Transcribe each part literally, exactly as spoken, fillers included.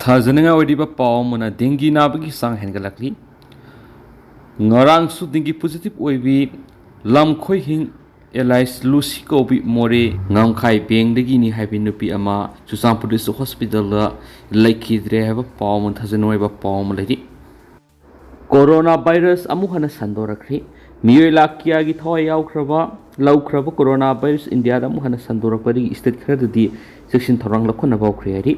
ꯊꯥꯖꯅꯤꯡꯉꯥꯏ ꯑꯣꯏꯔꯤꯕ ꯄꯥꯎ ꯑꯃꯅ ꯗꯦꯡꯒꯤ ꯅꯥꯕꯒꯤ ꯆꯥꯡ ꯍꯦꯟꯒꯠꯂꯛꯂꯤ꯫ ꯉꯔꯥꯡꯁꯨ ꯗꯦꯡꯒꯤ ꯄꯣꯖꯤꯇꯤꯚ ꯑꯣꯏꯕꯤ ꯂꯝꯈꯣꯏꯍꯤꯡ ꯑꯦꯂꯥꯏꯁ ꯂꯨꯁꯤ ꯀꯧꯕꯤ ꯃꯣꯔꯦ ꯉꯝꯈꯥꯏ ꯕꯦꯡꯗꯒꯤꯅꯤ ꯍꯥꯏꯕꯤ ꯅꯨꯄꯤ ꯑꯃ ꯆꯨꯔꯆꯥꯟꯄꯨꯔ ꯗꯤꯁꯇ꯭ꯔꯤꯛ ꯍꯣꯁꯄꯤꯇꯥꯜꯗ ꯂꯩꯈꯤꯗ꯭ꯔꯦ ꯍꯥꯏꯕ ꯄꯥꯎ ꯑꯃ ꯊꯥꯖꯅꯤꯡꯉꯥꯏ ꯑꯣꯏꯕ ꯄꯥꯎ ꯑꯃ ꯂꯩꯔꯤ꯫ ꯀꯣꯔꯣꯅꯥ ꯚꯥꯏꯔꯁ ꯑꯃꯨꯛ ꯍꯟꯅ ꯁꯟꯗꯣꯔꯛꯈ꯭ꯔꯤ꯫ ꯃꯤꯑꯣꯏ ꯂꯥꯈ ꯀꯌꯥꯒꯤ ꯊꯋꯥꯏ ꯌꯥꯎꯈ꯭ꯔꯕ ꯂꯧꯈ꯭ꯔꯕ ꯀꯣꯔꯣꯅꯥ ꯚꯥꯏꯔꯁ ꯏꯟꯗꯤꯌꯥꯗ ꯑꯃꯨꯛ ꯍꯟꯅ ꯁꯟꯗꯣꯔꯛꯄꯗꯒꯤ ꯏꯁꯇꯦꯠ ꯈꯔꯗꯗꯤ ꯆꯦꯛꯁꯤꯟ ꯊꯧꯔꯥꯡ ꯂꯧꯈꯠꯅꯕ ꯍꯧꯈ꯭ꯔꯦ ꯍꯥꯏꯔꯤ꯫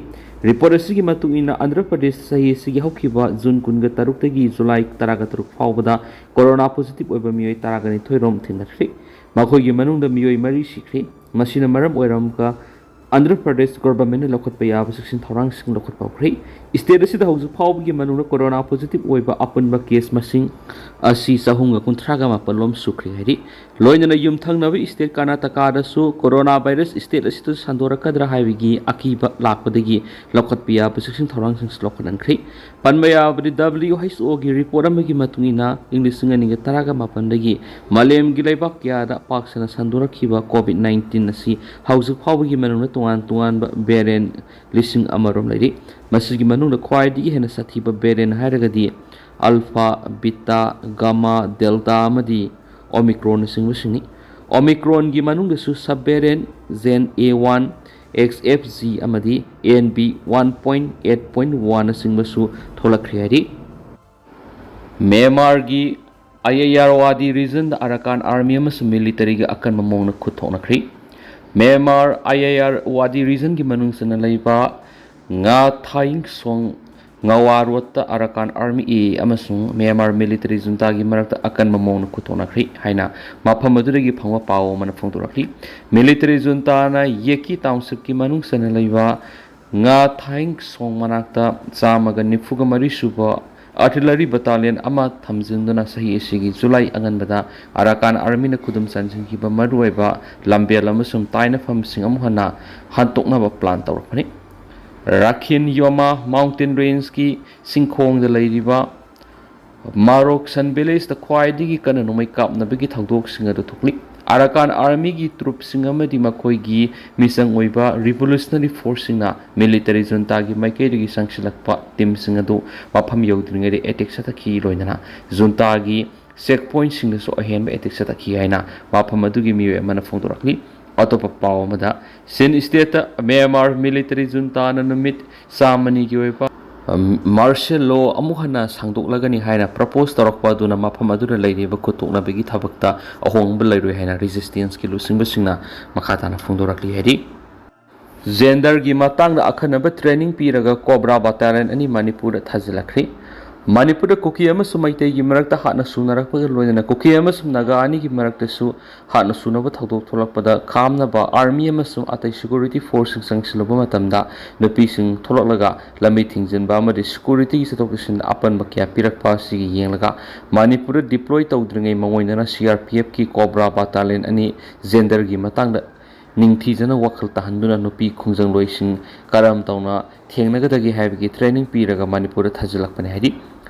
ꯔꯤꯄꯣꯔꯠ ꯑꯁꯤꯒꯤ ꯃꯇꯨꯡ ꯏꯟꯅ ꯑꯟꯙ꯭ꯔ ꯄ꯭ꯔꯗꯦꯁ ꯆꯍꯤ ꯑꯁꯤꯒꯤ ꯍꯧꯈꯤꯕ ꯖꯨꯟ ꯀꯨꯟꯒ ꯇꯔꯨꯛꯇꯒꯤ ꯖꯨꯂꯥꯏ ꯇꯔꯥꯒ ꯇꯔꯨꯛ ꯐꯥꯎꯕꯗ ꯀꯣꯔꯣꯅꯥ ꯄꯣꯖꯤꯇꯤꯚ ꯑꯣꯏꯕ ꯃꯤꯑꯣꯏ ꯇꯔꯥꯒ ꯅꯤꯊꯣꯏ ꯔꯣꯝ ꯊꯦꯡꯅꯈ꯭ꯔꯦ꯫ ꯃꯈꯣꯏꯒꯤ ꯃꯅꯨꯡꯗ ꯃꯤꯑꯣꯏ ꯃꯔꯤ ꯁꯤꯈ꯭ꯔꯦ꯫ ꯃꯁꯤꯅ ꯃꯔꯝ ꯑꯣꯏꯔꯝꯒ ꯑꯟꯙ꯭ꯔ ꯄ꯭ꯔꯗꯦꯁ ꯒꯣꯚꯔꯟꯃꯦꯟꯠꯅ ꯂꯧꯈꯠꯄ ꯌꯥꯕ ꯆꯦꯛꯁꯤꯟ ꯊꯧꯔꯥꯡꯁꯤꯡ ꯂꯧꯈꯠꯄ ꯍꯧꯈ꯭ꯔꯦ꯫ ꯏꯁꯇꯦꯠ ꯑꯁꯤꯗ ꯍꯧꯖꯤꯛ ꯐꯥꯎꯕꯒꯤ ꯃꯅꯨꯡꯗ ꯀꯣꯔꯣꯅꯥ ꯄꯣꯖꯤꯇꯤꯚ ꯑꯣꯏꯕ ꯑꯄꯨꯟꯕ ꯀꯦꯁ ꯃꯁꯤꯡ ꯑꯁꯤ ꯆꯍꯨꯝꯒ ꯀꯨꯟꯊ꯭ꯔꯥꯒ ꯃꯥꯄꯜ ꯂꯣꯝ ꯁꯨꯈ꯭ꯔꯦ ꯍꯥꯏꯔꯤ꯫ ꯂꯣꯏꯅꯅ ꯌꯨꯝꯊꯪꯅꯕ ꯏꯁꯇꯦꯠ ꯀꯔꯅꯥꯇꯀꯥꯗꯁꯨ ꯀꯣꯔꯣꯅꯥ ꯚꯥꯏꯔꯁ ꯏꯁꯇꯦꯠ ꯑꯁꯤꯗ ꯁꯟꯗꯣꯔꯛꯀꯗ꯭ꯔꯥ ꯍꯥꯏꯕꯒꯤ ꯑꯀꯤꯕ ꯂꯥꯛꯄꯗꯒꯤ ꯂꯧꯈꯠꯄ ꯌꯥꯕ ꯆꯦꯛꯁꯤꯟ ꯊꯧꯔꯥꯡꯁꯤꯡꯁꯨ ꯂꯧꯈꯠꯍꯟꯈ꯭ꯔꯦ꯫ ꯄꯟꯕ ꯌꯥꯕꯗꯤ, ꯗꯕ꯭ꯂꯤꯌꯨ ꯑꯩꯆ ꯑꯣꯒꯤ ꯔꯤꯄꯣꯔꯠ ꯑꯃꯒꯤ ꯃꯇꯨꯡ ꯏꯟꯅ, ꯏꯪ ꯂꯤꯁꯤꯡ ꯑꯅꯤꯒ ꯇꯔꯥꯒ ꯃꯥꯄꯜꯗꯒꯤ ꯃꯥꯂꯦꯝꯒꯤ ꯂꯩꯕꯥꯛ ꯀꯌꯥꯗ ꯄꯥꯛ ꯁꯟꯅ ꯁꯟꯗꯣꯔꯛꯈꯤꯕ ꯀꯣꯚꯤꯗ ꯅꯥꯏꯟꯇꯤꯟ ꯑꯁꯤ ꯍꯧꯖꯤꯛ ꯐꯥꯎꯕꯒꯤ ꯃꯅꯨꯡꯗ ꯇꯣꯉꯥꯟ ꯇꯣꯉꯥꯟꯕ ꯚꯦꯔꯤꯌꯦꯟꯠ ꯂꯤꯁꯤꯡ ꯑꯃꯔꯣꯝ ꯂꯩꯔꯤ꯫ ꯃꯁꯤꯒꯤ ꯃꯅꯨꯡꯗ ꯈ꯭ꯋꯥꯏꯗꯒꯤ ꯍꯦꯟꯅ ꯁꯥꯊꯤꯕ ꯚꯦꯔꯤꯌꯦꯟꯠ ꯍꯥꯏꯔꯒꯗꯤ ꯑꯜꯐꯥ, ꯕꯤꯇꯥ, ꯒꯥꯃꯥ, ꯗꯦꯜꯇꯥ ꯑꯃꯗꯤ ꯑꯣꯃꯤꯀ꯭ꯔꯣꯟꯅꯆꯤꯡꯕꯁꯤꯡꯅꯤ꯫ ꯑꯣꯃꯤꯀ꯭ꯔꯣꯟꯒꯤ ꯃꯅꯨꯡꯗꯁꯨ sub variant J N one, X F G ꯑꯃꯗꯤ N B one point eight point ꯋꯥꯟꯅꯆꯤꯡꯕꯁꯨ ꯊꯣꯛꯂꯛꯈ꯭ꯔꯦ ꯍꯥꯏꯔꯤ꯫ ꯃ꯭ꯌꯥꯟꯃꯥꯔꯒꯤ ꯑꯌꯥꯌꯥꯔꯋꯥꯗꯤ ꯔꯤꯖꯟꯗ ꯑꯔꯥꯀꯥꯟ ꯑꯥꯔꯃꯤ ꯑꯃꯁꯨꯡ ꯃꯤꯂꯤꯇꯔꯤꯒ ꯑꯀꯟꯕ ꯃꯑꯣꯡꯗ ꯈꯨꯠ ꯊꯣꯛꯅꯈ꯭ꯔꯤ꯫ ꯃ꯭ꯌꯥꯟꯃꯥꯔ ꯑꯌꯥꯌꯥꯔꯋꯥꯗꯤ ꯔꯤꯖꯟꯒꯤ ꯃꯅꯨꯡ ꯆꯟꯅ ꯂꯩꯕ ꯉꯥ ꯊꯥꯏꯡ ꯁꯣꯡ ꯉꯋꯥ ꯔꯣꯗꯇ ꯑꯔꯥꯀꯥꯟ ꯑꯥꯔꯃꯤ ꯑꯦ ꯑꯃꯁꯨꯡ ꯃ꯭ꯌꯥꯟꯃꯥꯔ ꯃꯤꯂꯤꯇꯔꯤ ꯖꯨꯟꯇꯥꯒꯤ ꯃꯔꯛꯇ ꯑꯀꯟꯕ ꯃꯑꯣꯡꯗ ꯈꯨꯠ ꯊꯣꯛꯅꯈ꯭ꯔꯤ ꯍꯥꯏꯅ ꯃꯐꯝ ꯑꯗꯨꯗꯒꯤ ꯐꯪꯕ ꯄꯥꯎ ꯑꯃꯅ ꯐꯣꯡꯗꯣꯔꯛꯂꯤ꯫ ꯃꯤꯂꯤꯇꯔꯤ ꯖꯨꯟꯇꯥꯅ ꯌꯦꯀꯤ ꯇꯥꯎꯟꯁꯤꯞꯀꯤ ꯃꯅꯨꯡ ꯆꯟꯅ ꯂꯩꯕ ꯉꯥ ꯊꯥꯏꯡ ꯁꯣꯡ ꯃꯅꯥꯛꯇ ꯆꯥꯝꯃꯒ ꯅꯤꯐꯨꯒ ꯃꯔꯤ ꯁꯨꯕ ꯑꯥꯔꯇꯤꯂꯔꯤ ꯕꯇꯥꯂꯤꯌꯟ ꯑꯃ ꯊꯝꯖꯤꯟꯗꯨꯅ ꯆꯍꯤ ꯑꯁꯤꯒꯤ ꯖꯨꯂꯥꯏ ꯑꯉꯟꯕꯗ ꯑꯔꯥꯀꯥꯟ ꯑꯥꯔꯃꯤꯅ ꯈꯨꯗꯨꯝ ꯆꯟꯁꯤꯟꯈꯤꯕ ꯃꯔꯨꯑꯣꯏꯕ ꯂꯝꯕꯦꯜ ꯑꯃꯁꯨꯡ ꯇꯥꯏꯅꯐꯝꯁꯤꯡ ꯑꯃꯨꯛ ꯍꯟꯅ ꯍꯟꯗꯣꯛꯅꯕ ꯄ꯭ꯂꯥꯟ ꯇꯧꯔꯛꯄꯅꯤ꯫ ꯔꯥꯈꯤꯟ ꯌꯣꯃꯥ ꯃꯥꯎꯟꯇꯦꯟ ꯔꯦꯟꯖꯀꯤ ꯆꯤꯡꯈꯣꯡꯗ ꯂꯩꯔꯤꯕ ꯃꯥꯔꯣꯛꯁꯟ ꯚꯤꯂꯦꯖꯇ ꯈ꯭ꯋꯥꯏꯗꯒꯤ ꯀꯟꯅ ꯅꯣꯡꯃꯩ ꯀꯥꯞꯅꯕꯒꯤ ꯊꯧꯗꯣꯛꯁꯤꯡ ꯑꯗꯨ ꯊꯣꯛꯂꯤ꯫ ꯑꯔꯥꯀꯥꯟ ꯑꯥꯔꯃꯤꯒꯤ ꯇ꯭ꯔꯨꯞꯁꯤꯡ ꯑꯃꯗꯤ ꯃꯈꯣꯏꯒꯤ ꯃꯤꯆꯪ ꯑꯣꯏꯕ ꯔꯤꯚꯣꯂꯨꯁꯅꯔꯤ ꯐꯣꯔꯁꯁꯤꯡꯅ ꯃꯤꯂꯤꯇꯔꯤ ꯖꯨꯟꯇꯥꯒꯤ ꯃꯥꯏꯀꯩꯗꯒꯤ ꯆꯪꯁꯤꯜꯂꯛꯄ ꯇꯤꯝꯁꯤꯡ ꯑꯗꯨ ꯃꯐꯝ ꯌꯧꯗ꯭ꯔꯤꯉꯩꯗ ꯑꯦꯇꯦꯛ ꯆꯠꯊꯈꯤ꯫ ꯂꯣꯏꯅꯅ ꯖꯨꯟꯇꯥꯒꯤ ꯆꯦꯛ ꯄꯣꯏꯟꯠꯁꯤꯡꯗꯁꯨ ꯑꯍꯦꯟꯕ ꯑꯦꯇꯦꯛ ꯆꯠꯊꯈꯤ ꯍꯥꯏꯅ ꯃꯐꯝ ꯑꯗꯨꯒꯤ ꯃꯤꯑꯣꯏ ꯑꯃꯅ ꯐꯣꯡꯗꯣꯔꯛꯂꯤ꯫ ꯑꯇꯣꯞꯄ ꯄꯥꯎ ꯑꯃꯗ, ꯆꯤꯟ ꯁ꯭ꯇꯦꯠꯇ ꯃ꯭ꯌꯥꯟꯃꯥꯔ ꯃꯤꯂꯤꯇꯔꯤ ꯖꯨꯟꯇꯥꯅ ꯅꯨꯃꯤꯠ ꯆꯥꯝꯃꯅꯤꯒꯤ ꯑꯣꯏꯕ ꯃꯥꯔꯁꯦꯜ ꯂꯣ ꯑꯃꯨꯛ ꯍꯟꯅ ꯁꯥꯡꯗꯣꯛꯂꯒꯅꯤ ꯍꯥꯏꯅ ꯄ꯭ꯔꯄꯣꯁ ꯇꯧꯔꯛꯄ ꯑꯗꯨꯅ ꯃꯐꯝ ꯑꯗꯨꯗ ꯂꯩꯔꯤꯕ ꯈꯨꯠꯇꯣꯛꯅꯕꯒꯤ ꯊꯕꯛꯇ ꯑꯍꯣꯡꯕ ꯂꯩꯔꯣꯏ ꯍꯥꯏꯅ ꯔꯦꯖꯤꯁꯇꯦꯟꯁꯀꯤ ꯂꯨꯆꯤꯡꯕꯁꯤꯡꯅ ꯃꯈꯥ ꯇꯥꯅ ꯐꯣꯡꯗꯣꯔꯛꯂꯤ ꯍꯥꯏꯔꯤ꯫ ꯖꯦꯟꯗꯔꯒꯤ ꯃꯇꯥꯡꯗ ꯑꯈꯟꯅꯕ ꯇ꯭ꯔꯦꯅꯤꯡ ꯄꯤꯔꯒ ꯀꯣꯕ꯭ꯔꯥ ꯕꯇꯥꯂꯤꯌꯟ ꯑꯅꯤ ꯃꯅꯤꯄꯨꯔꯗ ꯊꯥꯖꯤꯜꯂꯛꯈ꯭ꯔꯤ꯫ ꯃꯅꯤꯄꯨꯔꯗ ꯀꯨꯀꯤ ꯑꯃꯁꯨꯡ ꯃꯩꯇꯩꯒꯤ ꯃꯔꯛꯇ ꯍꯥꯟꯅ ꯁꯨꯅꯔꯛꯄꯒ ꯂꯣꯏꯅꯅ ꯀꯨꯀꯤ ꯑꯃꯁꯨꯡ ꯅꯥꯒꯥ ꯑꯅꯤꯒꯤ ꯃꯔꯛꯇꯁꯨ ꯍꯥꯠꯅ ꯁꯨꯅꯕ ꯊꯧꯗꯣꯛ ꯊꯣꯛꯂꯛꯄꯗ ꯈꯥꯝꯅꯕ ꯑꯥꯔꯃꯤ ꯑꯃꯁꯨꯡ ꯑꯇꯩ ꯁꯦꯀ꯭ꯌꯨꯔꯤꯇꯤ ꯐꯣꯔꯁꯁꯤꯡ ꯆꯪꯁꯤꯜꯂꯨꯕ ꯃꯇꯝꯗ ꯅꯨꯄꯤꯁꯤꯡ ꯊꯣꯛꯂꯛꯂꯒ ꯂꯝꯕꯤ ꯊꯤꯡꯖꯤꯟꯕ ꯑꯃꯗꯤ ꯁꯦꯀ꯭ꯌꯨꯔꯤꯇꯤꯒꯤ ꯆꯠꯊꯣꯛ ꯆꯠꯁꯤꯟꯗ ꯑꯄꯟꯕ ꯀꯌꯥ ꯄꯤꯔꯛꯄ ꯑꯁꯤꯒꯤ ꯌꯦꯡꯂꯒ ꯃꯅꯤꯄꯨꯔꯗ ꯗꯤꯄ꯭ꯂꯣꯏ ꯇꯧꯗ꯭ꯔꯤꯉꯩ ꯃꯉꯣꯟꯗꯅ ꯁꯤ ꯑꯥꯔ ꯄꯤ ꯑꯦꯐꯀꯤ ꯀꯣꯕ꯭ꯔꯥ ꯕꯇꯥꯂꯤꯌꯟ ꯑꯅꯤ ꯖꯦꯟꯗꯔꯒꯤ ꯃꯇꯥꯡꯗ ꯅꯤꯡꯊꯤꯖꯅ ꯋꯥꯈꯜ ꯇꯥꯍꯟꯗꯨꯅ ꯅꯨꯄꯤ ꯈꯣꯡꯖꯪꯂꯣꯏꯁꯤꯡ ꯀꯔꯝ ꯇꯧꯅ ꯊꯦꯡꯅꯒꯗꯒꯦ ꯍꯥꯏꯕꯒꯤ ꯇ꯭ꯔꯦꯅꯤꯡ ꯄꯤꯔꯒ ꯃꯅꯤꯄꯨꯔꯗ ꯊꯥꯖꯤꯜꯂꯛꯄꯅꯤ ꯍꯥꯏꯔꯤ꯫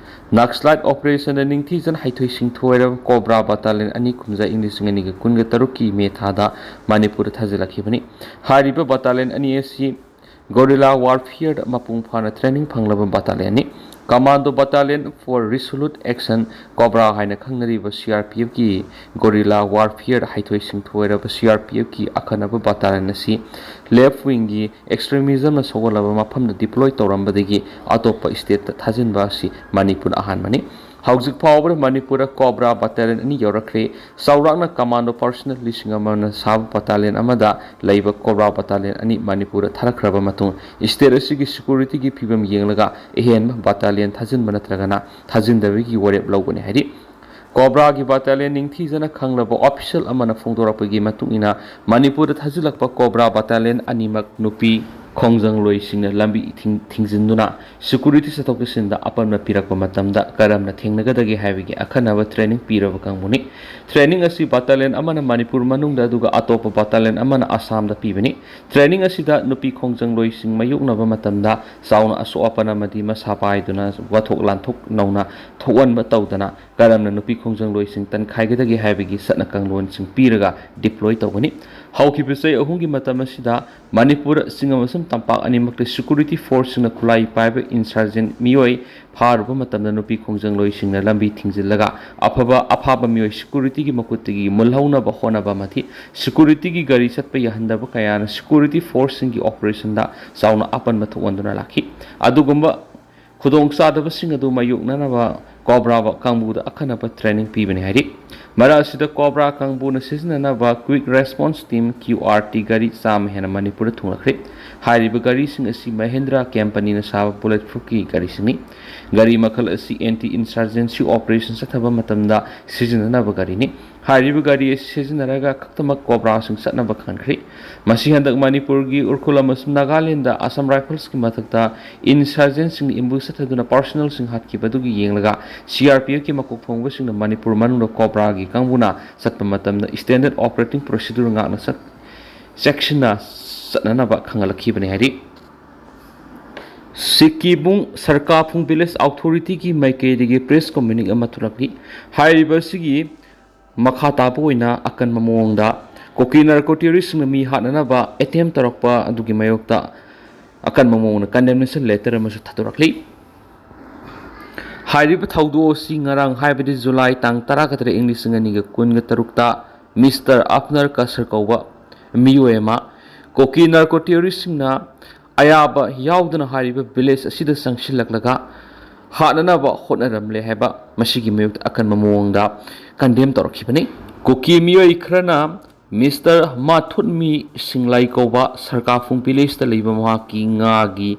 ꯅꯛꯁꯂꯥꯏꯠ ꯑꯣꯄꯔꯦꯁꯟꯗ ꯅꯤꯡꯊꯤꯖꯅ ꯍꯩꯊꯣꯏ ꯁꯤꯡꯊꯣꯏꯔꯕ ꯀꯣꯕ꯭ꯔꯥ ꯕꯇꯥꯂꯤꯌꯟ ꯑꯅꯤ ꯀꯨꯝꯖꯥ ꯏꯪ ꯂꯤꯁꯤꯡ ꯑꯅꯤꯒ ꯀꯨꯟꯒ ꯇꯔꯨꯛꯀꯤ ꯃꯦ ꯊꯥꯗ ꯃꯅꯤꯄꯨꯔꯗ ꯊꯥꯖꯤꯜꯂꯛꯈꯤꯕꯅꯤ꯫ ꯍꯥꯏꯔꯤꯕ ꯕꯇꯥꯂꯤꯌꯟ ꯑꯅꯤ ꯑꯁꯤ ꯒꯣꯔꯤꯂꯥ ꯋꯥꯔꯐꯤꯌꯔꯗ ꯃꯄꯨꯡ ꯐꯥꯅ ꯇ꯭ꯔꯦꯅꯤꯡ ꯐꯪꯂꯕ ꯕꯇꯥꯂꯤꯌꯟꯅꯤ꯫ ꯀꯃꯥꯟꯗꯣ ꯕꯇꯥꯂꯤꯌꯟ ꯐꯣꯔ ꯔꯤꯁꯣꯂꯨꯠ ꯑꯦꯛꯁꯟ ꯀꯣꯕ꯭ꯔꯥ ꯍꯥꯏꯅ ꯈꯪꯅꯔꯤꯕ ꯁꯤ ꯑꯥꯔ ꯄꯤ ꯑꯦꯐꯀꯤ ꯒꯣꯔꯤꯂꯥ ꯋꯥꯔꯐꯤꯌꯔꯗ ꯍꯩꯊꯣꯏ ꯁꯤꯡꯊꯣꯏꯔꯕ ꯁꯤ ꯑꯥꯔ ꯄꯤ ꯑꯦꯐꯀꯤ ꯑꯈꯟꯅꯕ ꯕꯇꯥꯂꯤꯌꯟ ꯑꯁꯤ ꯂꯦꯐ ꯋꯤꯡꯒꯤ ꯑꯦꯛꯁꯇ꯭ꯔꯤꯃꯤꯖꯝꯅ ꯁꯣꯛꯍꯜꯂꯕ ꯃꯐꯝꯗ ꯗꯤꯄ꯭ꯂꯣꯏ ꯇꯧꯔꯝꯕꯗꯒꯤ ꯑꯇꯣꯞꯄ ꯁ꯭ꯇꯦꯠꯇ ꯊꯥꯖꯤꯟꯕ ꯑꯁꯤ ꯃꯅꯤꯄꯨꯔꯅ ꯑꯍꯥꯟꯕꯅꯤ꯫ ꯍꯧꯖꯤꯛ ꯐꯥꯎꯕꯗ ꯃꯅꯤꯄꯨꯔꯗ ꯀꯣꯕ꯭ꯔꯥ ꯕꯇꯥꯂꯤꯌꯟ ꯑꯅꯤ ꯌꯧꯔꯛꯈ꯭ꯔꯦ꯫ ꯆꯥꯎꯔꯥꯛꯅ ꯀꯃꯥꯟꯗꯣ ꯄꯥꯔꯁꯅꯦꯜ ꯂꯤꯁꯤꯡ ꯑꯃꯅ ꯁꯥꯕ ꯕꯇꯥꯂꯤꯌꯟ ꯑꯃꯗ ꯂꯩꯕ ꯀꯣꯕ꯭ꯔꯥ ꯕꯇꯥꯂꯤꯌꯟ ꯑꯅꯤ ꯃꯅꯤꯄꯨꯔꯗ ꯊꯥꯔꯛꯈ꯭ꯔꯕ ꯃꯇꯨꯡ ꯁ꯭ꯇꯦꯠ ꯑꯁꯤꯒꯤ ꯁꯦꯀ꯭ꯌꯨꯔꯤꯇꯤꯒꯤ ꯐꯤꯕꯝ ꯌꯦꯡꯂꯒ ꯑꯍꯦꯟꯕ ꯕꯇꯥꯂꯤꯌꯟ ꯊꯥꯖꯤꯟꯕ ꯅꯠꯇ꯭ꯔꯒꯅ ꯊꯥꯖꯤꯟꯗꯕꯒꯤ ꯋꯥꯔꯦꯞ ꯂꯧꯒꯅꯤ ꯍꯥꯏꯔꯤ꯫ ꯀꯣꯕ꯭ꯔꯥꯒꯤ ꯕꯇꯥꯂꯤꯌꯟ ꯅꯤꯡꯊꯤꯖꯅ ꯈꯪꯂꯕ ꯑꯣꯐꯤꯁꯤꯌꯦꯜ ꯑꯃꯅ ꯐꯣꯡꯗꯣꯔꯛꯄꯒꯤ ꯃꯇꯨꯡ ꯏꯟꯅ ꯃꯅꯤꯄꯨꯔꯗ ꯊꯥꯖꯤꯜꯂꯛꯄ ꯀꯣꯕ꯭ꯔꯥ ꯕꯇꯥꯂꯤꯌꯟ ꯑꯅꯤꯃꯛ ꯅꯨꯄꯤ ꯈꯣꯡꯖꯪꯂꯣꯏꯁꯤꯡꯅ ꯂꯝꯕꯤ ꯊꯤꯡ-, ꯊꯤꯡꯖꯤꯟꯗꯨꯅ security ꯆꯠꯊꯣꯛ ꯆꯠꯁꯤꯟꯗ ꯑꯄꯟꯕ ꯄꯤꯔꯛꯄ ꯃꯇꯝꯗ ꯀꯔꯝꯅ ꯊꯦꯡꯅꯒꯗꯒꯦ ꯍꯥꯏꯕꯒꯤ ꯑꯈꯟꯅꯕ training ꯄꯤꯔꯕ ꯀꯥꯡꯕꯨꯅꯤ꯫ Training ꯑꯁꯤ battalion ꯑꯃꯅ ꯃꯅꯤꯄꯨꯔ ꯃꯅꯨꯡꯗ ꯑꯗꯨꯒ ꯑꯇꯣꯞꯄ battalion ꯑꯃꯅ ꯑꯁꯥꯝꯗ ꯄꯤꯕꯅꯤ꯫ Training ꯑꯁꯤꯗ ꯅꯨꯄꯤ ꯈꯣꯡꯖꯪꯂꯣꯏꯁꯤꯡ ꯃꯥꯌꯣꯛꯅꯕ ꯃꯇꯝꯗ ꯆꯥꯎꯅ ꯑꯁꯣꯛ ꯑꯄꯟ ꯑꯃꯗꯤ ꯃꯁꯥ ꯄꯥꯏꯗꯨꯅ ꯋꯥꯊꯣꯛ ꯂꯥꯟꯊꯣꯛ ꯅꯧꯅ ꯊꯣꯛꯍꯟꯕ ꯇꯧꯗꯅ ꯀꯔꯝꯅ ꯅꯨꯄꯤ ꯈꯣꯡꯖꯪꯂꯣꯏꯁꯤꯡ ꯇꯟꯈꯥꯏꯒꯗꯒꯦ ꯍꯥꯏꯕꯒꯤ ꯆꯠꯅ ꯀꯥꯡꯂꯣꯟꯁꯤꯡ ꯄꯤꯔꯒ deploy ꯇꯧꯒꯅꯤ꯫ ꯍꯧꯈꯤꯕ ꯆꯍꯤ ꯑꯍꯨꯝꯒꯤ ꯃꯇꯝ ꯑꯁꯤꯗ ꯃꯅꯤꯄꯨꯔ ꯆꯤꯡ ꯑꯃꯁꯨꯡ ꯇꯝꯄꯥꯛ ꯑꯅꯤꯃꯛꯇ security forceꯁꯤꯡꯅ ꯈꯨꯠꯂꯥꯏ ꯄꯥꯏꯕ insurgent ꯃꯤꯑꯣꯏ ꯐꯥꯔꯨꯕ ꯃꯇꯝꯗ ꯅꯨꯄꯤ ꯈꯣꯡꯖꯪꯂꯣꯏꯁꯤꯡꯅ ꯂꯝꯕꯤ ꯊꯤꯡꯖꯤꯜꯂꯒ ꯑꯐꯕ, ꯑꯐꯥꯕ ꯃꯤꯑꯣꯏ securityꯒꯤ ꯃꯈꯨꯠꯇꯒꯤ ꯃꯨꯜꯍꯧꯅꯕ ꯍꯣꯠꯅꯕ ꯑꯃꯗꯤ securityꯒꯤ ꯒꯥꯔꯤ ꯆꯠꯄ ꯌꯥꯍꯟꯗꯕ ꯀꯌꯥꯅ security forceꯁꯤꯡꯒꯤ operationꯗ ꯆꯥꯎꯅ ꯑꯄꯟꯕ ꯊꯣꯛꯍꯟꯗꯨꯅ ꯂꯥꯛꯈꯤ꯫ ꯑꯗꯨꯒꯨꯝꯕ ꯈꯨꯗꯣꯡꯆꯥꯗꯕꯁꯤꯡ ꯑꯗꯨ ꯃꯥꯌꯣꯛꯅꯅꯕ ꯀꯣꯕ꯭ꯔꯥ ꯀꯥꯡꯕꯨꯗ ꯑꯈꯟꯅꯕ training ꯄꯤꯕꯅꯤ ꯍꯥꯏꯔꯤ꯫ ꯃꯔꯛ ꯑꯁꯤꯗ ꯀꯣꯕ꯭ꯔꯥ ꯀꯥꯡꯕꯨꯅ ꯁꯤꯖꯤꯟꯅꯅꯕ Quick Response Team, QRT, ꯒꯥꯔꯤ ꯆꯥꯝꯃ ꯍꯦꯟꯅ ꯃꯅꯤꯄꯨꯔꯗ ꯊꯨꯡꯂꯈ꯭ꯔꯦ꯫ ꯍꯥꯏꯔꯤꯕ ꯒꯥꯔꯤꯁꯤꯡ ꯑꯁꯤ Mahindra companyꯅ ꯁꯥꯕ bullet proofꯀꯤ ꯒꯥꯔꯤꯁꯤꯡꯅꯤ꯫ ꯒꯥꯔꯤ ꯃꯈꯜ ꯑꯁꯤ anti insurgency operation ꯆꯠꯊꯕ ꯃꯇꯝꯗ ꯁꯤꯖꯤꯟꯅꯅꯕ ꯒꯥꯔꯤꯅꯤ꯫ ꯍꯥꯏꯔꯤꯕ ꯒꯥꯔꯤ ꯑꯁꯤ ꯁꯤꯖꯤꯟꯅꯔꯒ ꯈꯛꯇꯃꯛ ꯀꯣꯕ꯭ꯔꯥꯁꯤꯡ ꯆꯠꯅꯕ ꯈꯪꯈ꯭ꯔꯦ꯫ ꯃꯁꯤ ꯍꯟꯗꯛ ꯃꯅꯤꯄꯨꯔꯒꯤ ꯎꯈ꯭ꯔꯨꯜ ꯑꯃꯁꯨꯡ ꯅꯥꯒꯥꯂꯦꯟꯗ Assam Riflesꯀꯤ ꯃꯊꯛꯇ insurgentꯁꯤꯡꯅ ambush ꯆꯠꯊꯗꯨꯅ personalꯁꯤꯡ ꯍꯥꯠꯈꯤꯕ ꯑꯗꯨꯒꯤ ꯌꯦꯡꯂꯒ CRPFꯀꯤ ꯃꯀꯣꯛ ꯊꯣꯡꯕꯁꯤꯡꯅ ꯃꯅꯤꯄꯨꯔ ꯃꯅꯨꯡꯗ ꯀꯣꯕ꯭ꯔꯥꯒꯤ ꯀꯥꯡꯕꯨꯅ ꯆꯠꯄ ꯃꯇꯝꯗ standard operating procedure ꯉꯥꯛꯅ ꯆꯠ-, ꯆꯦꯛꯁꯤꯟꯅ ꯆꯠꯅꯅꯕ ꯈꯪꯍꯜꯂꯛꯈꯤꯕꯅꯤ ꯍꯥꯏꯔꯤ꯫ ꯁꯤꯀꯤꯕꯨꯡ ꯁꯔꯀꯥꯐꯨꯡ village authorityꯒꯤ ꯃꯥꯏꯀꯩꯗꯒꯤ press communique ꯑꯃ ꯊꯣꯛꯂꯛꯂꯤ꯫ ꯍꯥꯏꯔꯤꯕ ꯑꯁꯤꯒꯤ ꯃꯈꯥ ꯇꯥꯕ ꯑꯣꯏꯅ ꯑꯀꯟꯕ ꯃꯑꯣꯡꯗ ꯀꯨꯀꯤ narco terroristꯁꯤꯡꯅ ꯃꯤ ꯍꯥꯠꯅꯅꯕ attempt ꯇꯧꯔꯛꯄ ꯑꯗꯨꯒꯤ ꯃꯥꯌꯣꯛꯇ ꯑꯀꯟꯕ ꯃꯑꯣꯡꯗ condemnation letter ꯑꯃꯁꯨ ꯊꯥꯗꯣꯔꯛꯂꯤ꯫ ꯍꯥꯏꯔꯤꯕ ꯊꯧꯗꯣꯛ ꯑꯁꯤ ꯉꯔꯥꯡ, ꯍꯥꯏꯕꯗꯤ July ꯇꯥꯡ ꯇꯔꯥꯒ ꯇꯔꯦꯠ, ꯏꯪ ꯂꯤꯁꯤꯡ ꯑꯅꯤꯒ ꯀꯨꯟꯒ ꯇꯔꯨꯛꯇ Mister Abner Kasar ꯀꯧꯕ ꯃꯤꯑꯣꯏ ꯑꯃ ꯀꯨꯀꯤ narco terroristꯁꯤꯡꯅ ꯑꯌꯥꯕ ꯌꯥꯎꯗꯅ ꯍꯥꯏꯔꯤꯕ village ꯑꯁꯤꯗ ꯆꯪꯁꯤꯜꯂꯛꯂꯒ ꯍꯥꯠꯅꯅꯕ ꯍꯣꯠꯅꯔꯝꯂꯦ ꯍꯥꯏꯕ ꯃꯁꯤꯒꯤ ꯃꯥꯌꯣꯛꯇ ꯑꯀꯟꯕ ꯃꯑꯣꯡꯗ condemn ꯇꯧꯔꯛꯈꯤꯕꯅꯤ꯫ ꯀꯨꯀꯤ ꯃꯤꯑꯣꯏ ꯈꯔꯅ Mister ꯃꯥꯊꯨꯠꯃꯤ ꯁꯤꯡꯂꯥꯏ ꯀꯧꯕ ꯁꯔꯀꯥꯐꯨꯡ villageꯇ ꯂꯩꯕ ꯃꯍꯥꯛꯀꯤ ꯉꯥꯒꯤ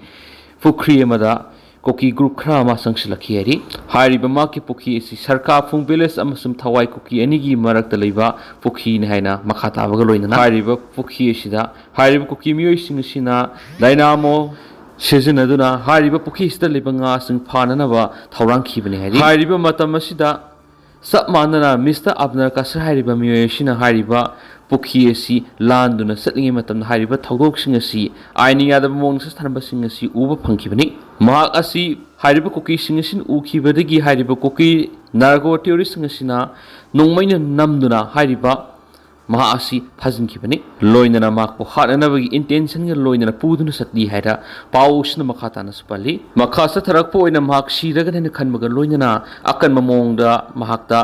ꯄꯨꯈ꯭ꯔꯤ ꯑꯃꯗ ꯀꯨꯀꯤ ꯒ꯭ꯔꯨꯞ ꯈꯔ ꯑꯃ ꯆꯪꯁꯤꯜꯂꯛꯈꯤ ꯍꯥꯏꯔꯤ꯫ ꯍꯥꯏꯔꯤꯕ ꯃꯍꯥꯛꯀꯤ ꯄꯨꯈ꯭ꯔꯤ ꯑꯁꯤ ꯁꯔꯀꯥꯐꯨꯡ ꯚꯤꯂꯦꯖ ꯑꯃꯁꯨꯡ ꯊꯋꯥꯏ ꯀꯨꯀꯤ ꯑꯅꯤꯒꯤ ꯃꯔꯛꯇ ꯂꯩꯕ ꯄꯨꯈ꯭ꯔꯤꯅꯤ ꯍꯥꯏꯅ ꯃꯈꯥ ꯇꯥꯕꯒ ꯂꯣꯏꯅꯅ ꯍꯥꯏꯔꯤꯕ ꯄꯨꯈ꯭ꯔꯤ ꯑꯁꯤꯗ ꯍꯥꯏꯔꯤꯕ ꯀꯨꯀꯤ ꯃꯤꯑꯣꯏꯁꯤꯡ ꯑꯁꯤꯅ ꯗꯥꯏꯅꯥꯃꯣ ꯁꯤꯖꯤꯟꯅꯗꯨꯅ ꯍꯥꯏꯔꯤꯕ ꯄꯨꯈ꯭ꯔꯤ ꯑꯁꯤꯗ ꯂꯩꯕ ꯉꯥꯁꯤꯡ ꯐꯥꯅꯅꯕ ꯊꯧꯔꯥꯡꯈꯤꯕꯅꯤ ꯍꯥꯏꯔꯤ꯫ ꯍꯥꯏꯔꯤꯕ ꯃꯇꯝ ꯑꯁꯤꯗ ꯆꯞ ꯃꯥꯟꯅꯅ ꯃꯤꯁꯇꯔ ꯑꯕꯅꯔ ꯀꯁꯔ ꯍꯥꯏꯔꯤꯕ ꯃꯤꯑꯣꯏ ꯑꯁꯤꯅ ꯍꯥꯏꯔꯤꯕ ꯄꯨꯈ꯭ꯔꯤ ꯑꯁꯤ ꯂꯥꯟꯗꯨꯅ ꯆꯠꯂꯤꯉꯩ ꯃꯇꯝꯗ ꯍꯥꯏꯔꯤꯕ ꯊꯧꯗꯣꯛꯁꯤꯡ ꯑꯁꯤ ꯑꯥꯏꯟꯅ ꯌꯥꯗꯕ ꯃꯑꯣꯡꯗ ꯁꯥꯟꯅꯕꯁꯤꯡ ꯑꯁꯤ ꯎꯕ ꯐꯪꯈꯤꯕꯅꯤ꯫ ꯃꯍꯥꯛ ꯑꯁꯤ ꯍꯥꯏꯔꯤꯕ ꯀꯨꯀꯤꯁꯤꯡ ꯑꯁꯤꯅ ꯎꯈꯤꯕꯗꯒꯤ ꯍꯥꯏꯔꯤꯕ ꯀꯨꯀꯤ ꯅꯥꯔꯀꯣ ꯇꯦꯔꯣꯔꯤꯁꯁꯤꯡ ꯑꯁꯤꯅ ꯅꯣꯡꯃꯩꯅ ꯅꯝꯗꯨꯅ ꯍꯥꯏꯔꯤꯕ ꯃꯍꯥꯛ ꯑꯁꯤ ꯐꯥꯖꯤꯟꯈꯤꯕꯅꯤ꯫ ꯂꯣꯏꯅꯅ ꯃꯍꯥꯛꯄꯨ ꯍꯥꯠꯅꯅꯕꯒꯤ ꯏꯟꯇꯦꯟꯁꯟꯒ ꯂꯣꯏꯅꯅ ꯄꯨꯗꯨꯅ ꯆꯠꯂꯤ ꯍꯥꯏꯅ ꯄꯥꯎ ꯑꯁꯤꯅ ꯃꯈꯥ ꯇꯥꯅꯁꯨ ꯄꯜꯂꯤ꯫ ꯃꯈꯥ ꯆꯠꯊꯔꯛꯄ ꯑꯣꯏꯅ ꯃꯍꯥꯛ ꯁꯤꯔꯒꯅꯤ ꯍꯥꯏꯅ ꯈꯟꯕꯒ ꯂꯣꯏꯅꯅ ꯑꯀꯟꯕ ꯃꯑꯣꯡꯗ ꯃꯍꯥꯛꯇ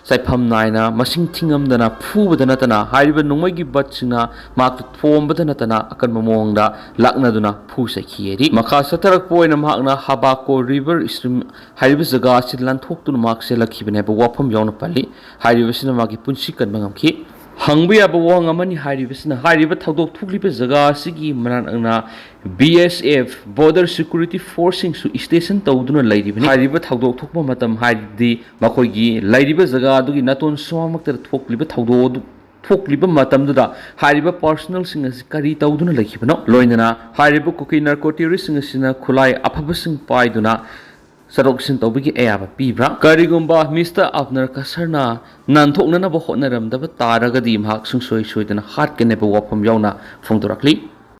ꯆꯥꯏꯐꯝ ꯅꯥꯏꯅ ꯃꯁꯤꯡ ꯊꯤꯉꯝꯗꯅ ꯐꯨꯕꯗ ꯅꯠꯇꯅ ꯍꯥꯏꯔꯤꯕ ꯅꯣꯡꯃꯩꯒꯤ ꯕꯠꯁꯤꯡꯅ ꯃꯍꯥꯛꯄꯨ ꯊꯣꯝꯕꯗ ꯅꯠꯇꯅ ꯑꯀꯟꯕ ꯃꯑꯣꯡꯗ ꯂꯥꯛꯅꯗꯨꯅ ꯐꯨ ꯆꯩꯈꯤ ꯍꯥꯏꯔꯤ꯫ ꯃꯈꯥ ꯆꯠꯊꯔꯛꯄ ꯑꯣꯏꯅ ꯃꯍꯥꯛꯅ ꯍꯕꯥꯀꯣ ꯔꯤꯚꯔ ꯁ꯭ꯇ꯭ꯔꯤꯝ ꯍꯥꯏꯔꯤꯕ ꯖꯒꯥ ꯑꯁꯤ ꯂꯥꯟꯊꯣꯛꯇꯨꯅ ꯃꯍꯥꯛ ꯆꯦꯜꯂꯛꯈꯤꯕꯅꯤ ꯍꯥꯏꯕ ꯋꯥꯐꯝ ꯌꯥꯎꯅ ꯄꯜꯂꯤ꯫ ꯍꯥꯏꯔꯤꯕꯁꯤꯅ ꯃꯥꯒꯤ ꯄꯨꯟꯁꯤ ꯀꯟꯕ ꯉꯝꯈꯤ꯫ ꯍꯪꯕ ꯌꯥꯕ ꯋꯥꯍꯪ ꯑꯃꯅꯤ ꯍꯥꯏꯔꯤꯕꯁꯤꯅ, ꯍꯥꯏꯔꯤꯕ ꯊꯧꯗꯣꯛ ꯊꯣꯛꯂꯤꯕ ꯖꯒꯥ ꯑꯁꯤꯒꯤ ꯃꯅꯥꯛ ꯅꯛꯅ ꯕꯤ ꯑꯦꯁ ꯑꯦꯐ, ꯕꯣꯔꯗꯔ ꯁꯦꯀ꯭ꯌꯨꯔꯤꯇꯤ ꯐꯣꯔꯁꯁꯤꯡꯁꯨ ꯁ꯭ꯇꯦꯁꯟ ꯇꯧꯗꯨꯅ ꯂꯩꯔꯤꯕꯅꯤ꯫ ꯍꯥꯏꯔꯤꯕ ꯊꯧꯗꯣꯛ ꯊꯣꯛꯄ ꯃꯇꯝ ꯍꯥꯏꯕꯗꯤ ꯃꯈꯣꯏꯒꯤ ꯂꯩꯔꯤꯕ ꯖꯒꯥ ꯑꯗꯨꯒꯤ ꯅꯥꯇꯣꯟ ꯁꯨꯃꯥꯡꯃꯛꯇꯗ ꯊꯣꯛꯂꯤꯕ ꯊꯧꯗꯣꯛ ꯑꯗꯨ, ꯊꯣꯛꯂꯤꯕ ꯃꯇꯝꯗꯨꯗ ꯍꯥꯏꯔꯤꯕ ꯄꯥꯔꯁꯣꯅꯦꯜꯁꯤꯡ ꯑꯁꯤ ꯀꯔꯤ ꯇꯧꯗꯨꯅ ꯂꯩꯈꯤꯕꯅꯣ? ꯂꯣꯏꯅꯅ ꯍꯥꯏꯔꯤꯕ ꯀꯨꯀꯤ ꯅꯥꯔꯀꯣ ꯇꯦꯔꯣꯔꯤꯁꯁꯤꯡ ꯑꯁꯤꯅ ꯈꯨꯠꯂꯥꯏ ꯑꯐꯕꯁꯤꯡ ꯄꯥꯏꯗꯨꯅ ꯆꯠꯊꯣꯛ ꯆꯠꯁꯤꯟ ꯇꯧꯕꯒꯤ ꯑꯌꯥꯕ ꯄꯤꯕ꯭ꯔꯥ? ꯀꯔꯤꯒꯨꯝꯕ ꯃꯤꯁꯇꯔ ꯑꯕꯅꯔ ꯀꯁꯔꯅ ꯅꯥꯟꯊꯣꯛꯅꯅꯕ ꯍꯣꯠꯅꯔꯝꯗꯕ ꯇꯥꯔꯒꯗꯤ ꯃꯍꯥꯛ ꯁꯨꯡꯁꯣꯏ ꯁꯣꯏꯗꯅ ꯍꯥꯠꯀꯅꯤ ꯍꯥꯏꯕ ꯋꯥꯐꯝ ꯌꯥꯎꯅ ꯐꯣꯡꯗꯣꯔꯛꯂꯤ꯫